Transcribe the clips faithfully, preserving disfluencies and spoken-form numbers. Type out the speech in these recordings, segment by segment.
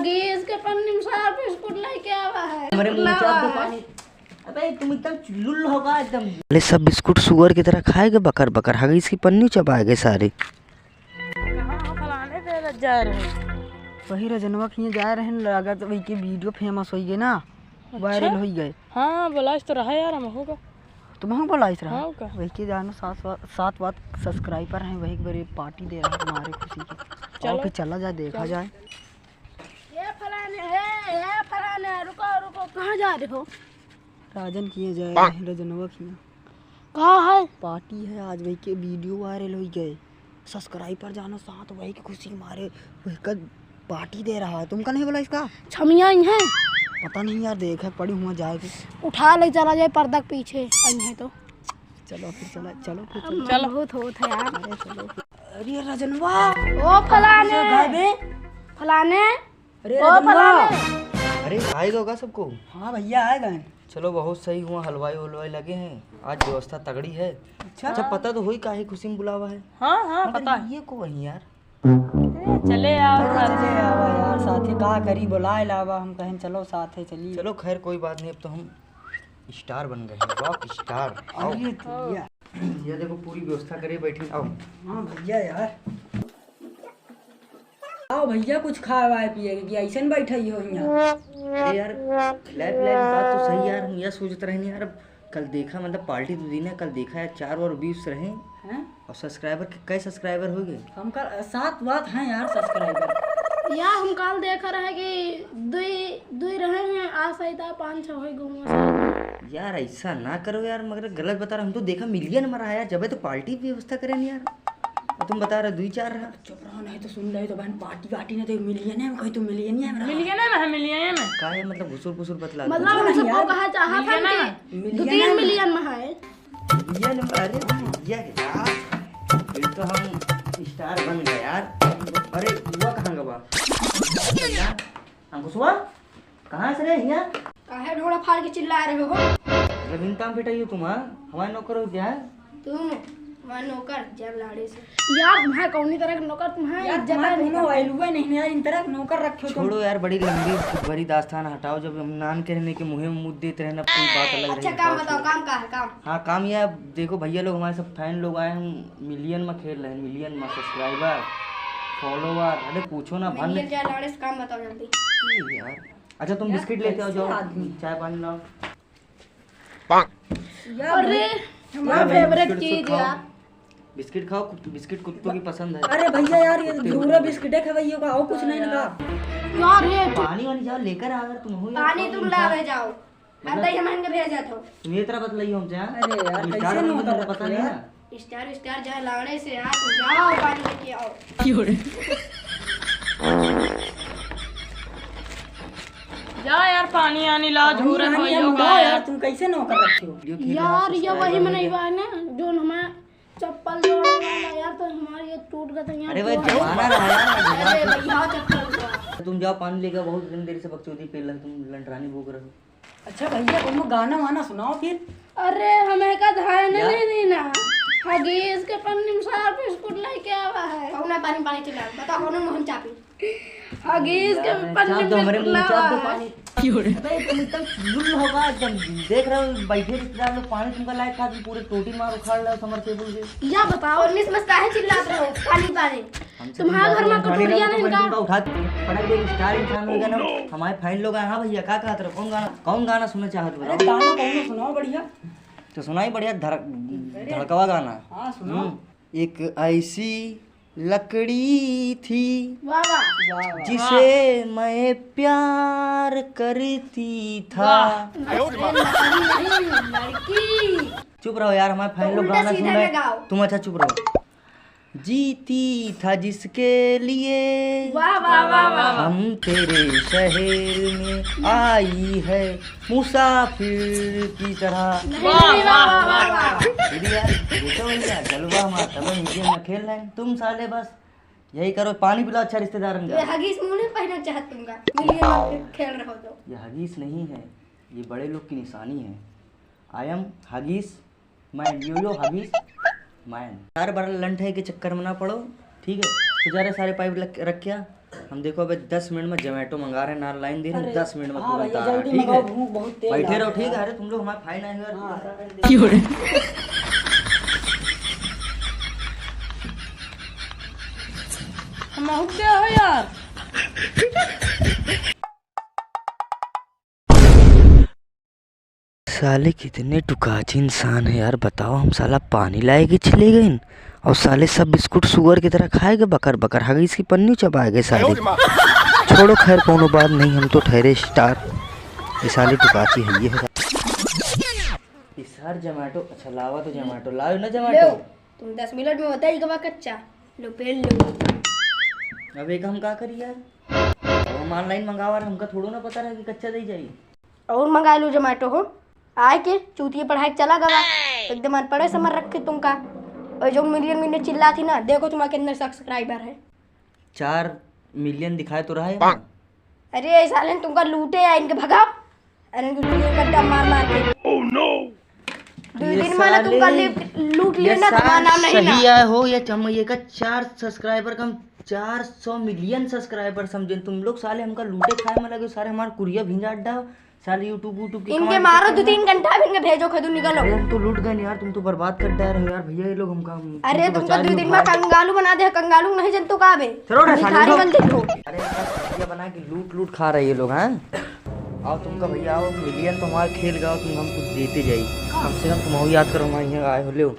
हगीज के पन्नी में सार बिस्कुट लेके आवा है। हमारे मुंह लावा चाप दो है। पानी। अबे तुम एकदम लुल्ल होगा एकदम। ले सब बिस्कुट सुअर की तरह खाएगे बकर बकर, हगीज की पन्नी चबाएगे सारे। कहाँ हो फलाने पे जा रहे हो? वही रजनवा के हियाँ जा रहे हैं, लागत वही के वीडियो फेमस होई गए ना, अच्छा? वायरल होई गए। हाँ, बोलाइस तो रहा यार, हम होगा। तुम हमको बोलाइस रहा? हाँ, का? वही के जानो सात वा-, सात वात सब्सक्राइबर हैं, वही के बड़े पार्टी दे रहा तुम्हारे खुशी की। चलो। आओ फिर चला जाए, देखा चलो। जाए। ए फलाने, ए, ए फलाने, रुको, रुको, कहाँ जा रहे हो? राजन किए जाए, रजनवा किए। कहाँ है? पार्टी है आज, वही के वीडियो वायरल होई गए। सब्सक्राइबर जानो सात, वही की खुशी मारे, वही का पार्टी दे रहा है। तुमका नहीं बोला इसका? छमिया ही है। पता नहीं यार, देखे पड़ी हुआ जाए के। उठा ले चला जाए पर्दा के पीछे, आई है तो। चलो फिर चला, चलो फिर अब चलो। बहुत होत है यार। अरे चलो फिर। अरे रजनवा। ओ फलाने। कहाँ से गायब है? फलाने। अरे ओ रजनवा। फलाने। अरे आए गए का सबको? हाँ भैया आए गए। चलो बहुत सही हुआ, हलवाई उलवाई लगे हैं, आज व्यवस्था तगड़ी है। अच्छा। अच्छा पता तो होई काहे खुशी में बुलावा है? हाँ, हाँ, मगर पता है। ये को वही यार। ए, चले आओ अरे साथ। चले आवा यार, साथे का करी, बुलाए लावा, हम कहें चलो साथे चली। चलो खैर कोई बात नहीं, अब तो हम स्टार बन गए हैं, रॉक स्टार। आओ। अरे भैया। ये देखो पूरी व्यवस्था करे बैठे, आओ। हाँ भैया यार। आओ भैया, कुछ खाए वाए पिए के, कि ऐसे न बैठे ही हो यहाँ। अरे यार, खिलाए पिलाए की बात तो सही यार, हम यह सोचत रहे नहीं यार, अब कल देखा, मतलब पार्टी तो दी ना, कल देखा यार, चार और व्यूज रहे। हैं? और सब्सक्राइबर के, कई सब्सक्राइबर हो गए? हम कल, सात बात हैं यार सब्सक्राइबर। यार, हम कल देख रहे कि दुई, दुई रहे हैं, आ सही था, पाँच छः हो गए होंगे शायद। यार, ऐसा ना करो यार, मगर गलत बता रहा, हम तो देखा मिलियन में रहा यार, जब तो पार्टी की व्यवस्था करें नहीं यार। और तुम बता रहे दुई चार रहा। चुप रहो, नहीं तो सुन रहे तो बहन पार्टी वार्टी नहीं तो मिलियन है, कहीं तो मिलियन है हमरा। मिलियन है, मिलियन है। का है मतलब घुसुर फुसुर बतला दो। मतलब कुछ हम नहीं सबको यार। कहा चाहत मिलियन है। कि दो तीन मिलियन में है। मिलियन में, अरे भैया यार, ये तो हम स्टार बन गए यार। अरे हुआ कहाँ गवा? अंकुशवा, कहाँ से रे हिया? काहे ढोड़ा फाड़ के चिल्ला रहे हो? जमीन काम पिटाइयो तुम, हाँ? हमारे नौकर हो क्या है? तुम हमारे नौकर जान लाड़े से। यार, तुम्हारे कौनी तरह के नौकर, तुम्हारे यार, इज्जत तुम्हारे नहीं कोनो करते। वैल्यूए नहीं है यार, इन तरह के नौकर रखे हो तुम। छोड़ो यार, बड़ी लंबी बड़ी दास्तान हटाओ, जब हम नान कहने के मुँहे में मुद्दे देते रहे ना, कोई बात अलग अच्छा, रही, काम बताओ, बताओ, छोड़ो। काम का है, काम? हाँ, काम ये है, देखो भैया लोग, हमारे सब फैन लोग आए, हम मिलियन में खेल रहे हैं, मिलियन में सब्सक्राइबर, फॉलोअर, अरे पूछो ना, भन मिलियन जाए लाड़े से काम बताओ जल्दी। ये यार, अच्छा, तुम यार, बिस्किट लेके आओ, कैसे जाओ, आदमी? चाय पानी लाओ। यार, अरे, हमारा यार, फेवरेट बिस्किट तो चीज खाओ। यार। बिस्किट खाओ, कुत-, बिस्किट कुत्तों की पसंद है। अरे भैया यार, ये कुत्ते झूरा बोलते हैं। बिस्किट है भैया का, और कुछ नहीं ना का? यार, ये पानी वानी जाओ लेकर आ, अगर तुम हो यार, पानी खाओ तुम इंसान। लावे जाओ। मतलब, हर दही हम इनके भेज जात हो। तुम ये तरह बतलाइयो हमसे, हाँ? अरे यार, तुम स्टार कैसे बनो, नौकर तुमको पता रखे नहीं यार? ना? स्टार, स्टार चाहे लाड़े से आ, तुम जाओ पानी लेके आओ। जा यार, पानी आनी लाओ, पानी झूरे आनी भइयो हम का लाओ यार। यार, तुम कैसे नौकर रखे हो? वीडियो खेल रहा है, यार, ये सब्सक्राइबर वही हो मनई गया। बा ना, जोन हमार चप्पल जोड़े वाला यार, तो हमार ये टूट गया था यहाँ अरे भाई, तो। जमाना रहा यार, अरे भैया, चप्पल उतार। तुम जाओ पानी लेके आओ, बहुत दिन देर से बकचोदी पेल रहे, तुम लंडरानी भोग रहे हो। अच्छा भैया, तुम गाना वाना सुनाओ फिर। अरे, हमें का धाय ने या- नहीं, नहीं ना। हगीज के पन्नी में सार बिस्कुट लेके आवा है। कौन है पानी, पानी चिल्ला? बताओ, कौन मुँह हम चापी? हगीज के यार, पन्नी चाप दो, में हमारे मुँह बिस्कुट चाप दो लावा है। पानी। अबे, तुम एकदम लुल्ल होगा, एकदम देख रहे हो, बैठे रिश्तेदार लोग पानी तुमका लायक था, तुम पूरे टोटी मार उखाड़ रहे हो, समर टेबल के। या बताओ। और मिस मस काहे चिल्लात रहो? पानी, पानी। हमसे तुम्हारे तुम घर में बात कटोरिया नहीं, नहीं तुमका का? उठा, पटक दे, स्टार इंसान हो गया ना। हमारे फैन लोग आए, हाँ भैया, का कहत रहो? कौन गाना, कौन गाना सुनना चाहत हो? अरे गाना कौन सुनाओ बढ़िया। तो सुनाई बढ़िया धड़-, अरे। धड़कवा गाना। हाँ, सुनाओ। हम्म। एक ऐसी लकड़ी थी वाह, वाह। वाह, वाह। जिसे मैं प्यार करती था। वाह। अरे, लकड़ी नहीं, लड़की। चुप रहो यार, हमारे फैन तो लोग उल्टा गाना सुन सीधा रहे हैं। लगाओ। तुम अच्छा चुप रहो। जीती था जिसके लिए वाह, वाह, वाह, वाह। हम तेरे शहर में आई है मुसाफिर की तरह। नहीं, वाह, नहीं, वाह, वाह, वाह, वाह, वाह। वाह। अरे यार, देखो भैया, जलवा हमारा तब हम ये game खेल रहे हैं। तुम साले बस यही करो, पानी पिलाओ अच्छा रिश्तेदारन ये का। हगीस मुंह नहीं पहनना चाहत तुमका। मिलिए लोग खेल रहो तो। ये हगीस नहीं है, ये बड़े लोग की निशानी है। I am हगीस Man, यो, यो, हगीस Man। सारे बड़ा लंठ है के चक्कर में ना पड़ो, ठीक है? तो जा रहे सारे पाइप रख, रख के आ, हम देखो, अबे दस मिनट में Zomato मंगा रहे हैं, ना लाइन दे रहे हैं, अरे, दस मिनट में हाँ तुरंत भैया, आ रहा है, जल्दी ठीक मंगाओ, है? भूख बहुत तेज बैठे रहो, लग रहा है। ठीक है? अरे, तुम लोग हमारे खाए ना यार। हाँ। हम हुक गया हो यार। साले कितने टुकाची इंसान है यार, बताओ, हम साला पानी लाए के चले गए और साले सब बिस्कुट सुअर की तरह खाए गए, बकर बकर हगीज की पन्नी चबाए गए साले। छोड़ो, खैर, कोनो बात नहीं, हम तो ठहरे स्टार। ये साले टुकाची है, ये है। ये सार Zomato, अच्छा, लावा तो Zomato, लाओ ना Zomato। लो, तुम दस मिनट में होता ही गवा कच्चा। लो, पेल लो। अब एक हम का करी यार, अब हम online मंगावा रहे, हमका थोड़ो ना पता रहा कि कच्चा दे जाई। और मंगा लो Zomato हो, आए के चूतिए पढ़ाई के चला गवा, एकदम अनपढ़े समझ रखे तुमका। और जो मिलियन मिलियन चिल्ला थी ना, देखो तुम्हारे कितने subscriber है। चार मिलियन दिखाए तो रहा है। अरे, ये साले तुमका लूटे या इनके भगाओ, अरे इनके लूटे गड्ढा मार मार के। दो ये दिन वाला साले, तुमका ले-, लूट ये लिए ना, सार तुम्हारा नाम नहीं ना। सही आए हो, ये चम-, ये का चार subscriber कम, चार सौ मिलियन subscriber समझे तुम लोग। साले हमका लूटे खाए में लगे, सारे हमार कुरिया भिंजा अड्डा, साले YouTube, YouTube की इनके कमाई मारो करते दो हैं। तीन घंटा, अब इनके भेजो, खदू निकलो। अरे हम तो लूट गए यार, तुम तो बर्बाद कर डाल रहे हो यार भैया, ये लोग हमका, अरे तुम तो तुमका बचा दू लियो दिन में भाई। कंगालू बना दे, कंगालू नहीं जन तो का बे? चलो ना, साले भिखारी लोग। बन दे तू। अरे इनका सब्जियां बना के लूट लूट खा रहे ये लोग, हैं? आओ तुमका भैया, आओ, मिलियन तो हमारे खेल गया, तुम हम कुछ देते जाई। कम से कम तुम आओ, याद करो, हमारे यहाँ आए हो, लो,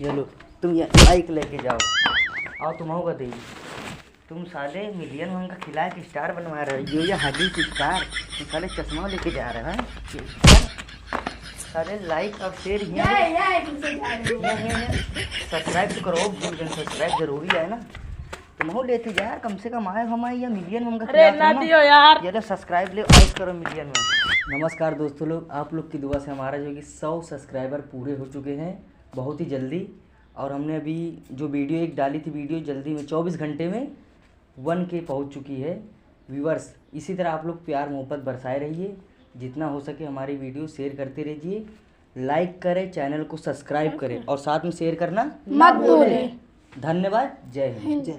ये लो, तुम ये like लेके जाओ। आओ, तुम आओ का दे। तुम साले मिलियन हमका खिला के स्टार बनवा रहे हो, ये हगीज स्टार। तुम साले चश्मा लेके जा रहे हो, हैं? साले like और share ये, ये, ये, तुमसे जा रहे हो। ये, ये, ये। Subscribe तो करो, भूल गए, subscribe जरूरी है ना। तुम हो लेते जा यार, कम से कम आए हम आए या मिलियन हमका अरे खिला दो ना ना। दियो यार। ये लो subscribe ले, ऐश करो मिलियन में। नमस्कार दोस्तों लोग, आप लोग की दुआ से हमारा जो है कि सौ subscriber पूरे हो चुके हैं बहुत ही जल्दी। और हमने अभी जो video एक डाली थी, video जल्दी में चौबीस घंटे में one K पहुंच चुकी है viewers। इसी तरह आप लोग प्यार मोहब्बत बरसाए रहिए, जितना हो सके हमारी video share करते रहिए, like करें, channel को subscribe करें और साथ में share करना मत भूलें। धन्यवाद, जय हिंद। जय।